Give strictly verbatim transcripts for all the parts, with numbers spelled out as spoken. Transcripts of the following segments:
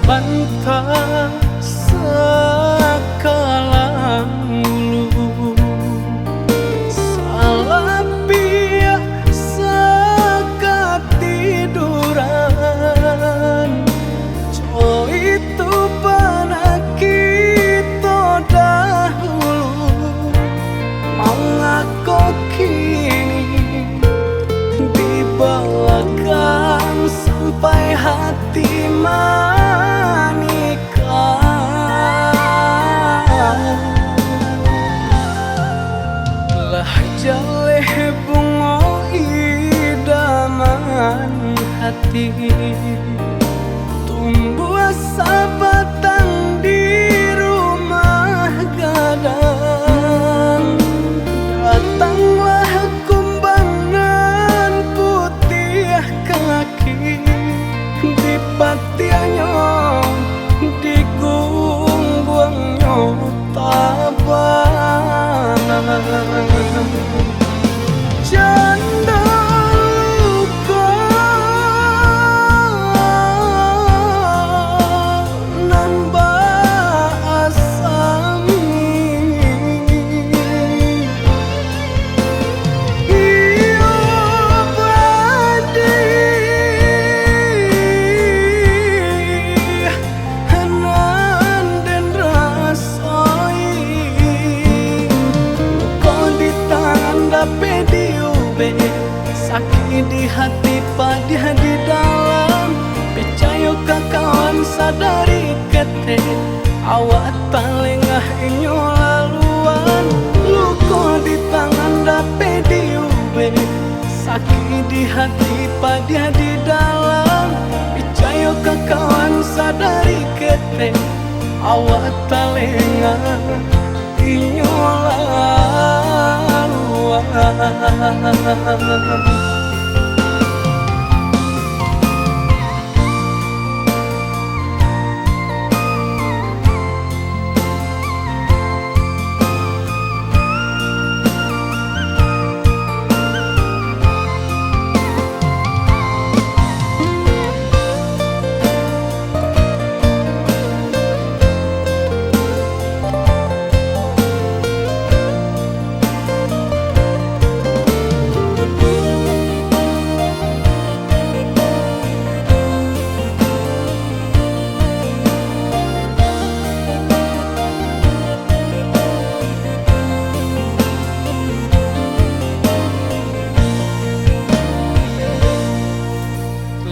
Bantah sakalang ulu, salapiah sakatiduran. Co itu panakito dahulu, mangako kini di balakang sampai hati manikah. Lah jaleh bungo idaman hati, tumbuah sabatang di rumah gadang. Datanglah kumbang nan putiah kaki, dipatiahnyo, digungguangnyo tabang. Cando luko nan baasam, iyo padih nan den rasoi. Luko di tangan dapek diubek, sakik di hati padiah di dalam. Picayo ka kawan sadari ketek, awak talengah inyo laluan. Luko di tangan dapek diubek, sakik di hati padiah di dalam. Picayo ka kawan sadari ketek, awak talengah inyo laluan.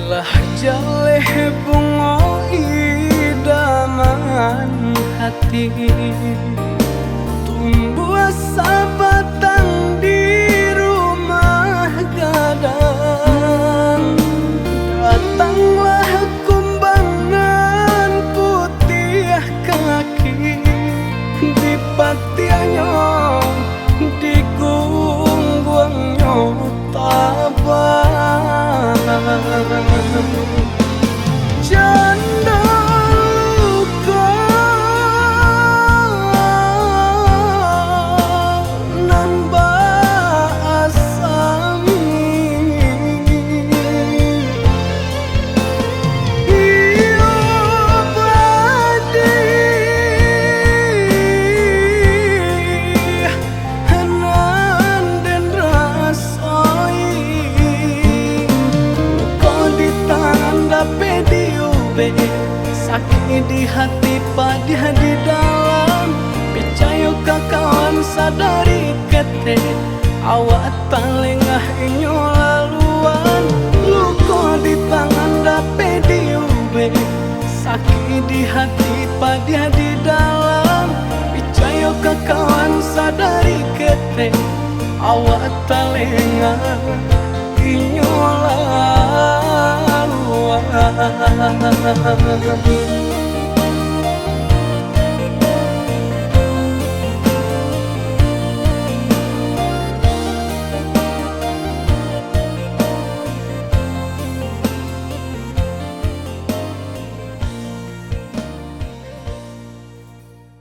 Lah jaleh bungo idaman hati, tumbuah sabatang di rumah gadang. Datanglah kumbang nan putiah kaki, dipatiahnyo, digungguangnyo tabang. Cando luko nan baasam, iyo padih nan den rasoi. Luko di tangan dapek diubek, sakik di hati padiah di dalam. Picayo ka kawan sadari ketek, awak talengah inyo laluan. Luko di tangan dapek diubek, sakik di hati padiah di dalam. Picayo ka kawan sadari ketek, awak talengah inyo laluan.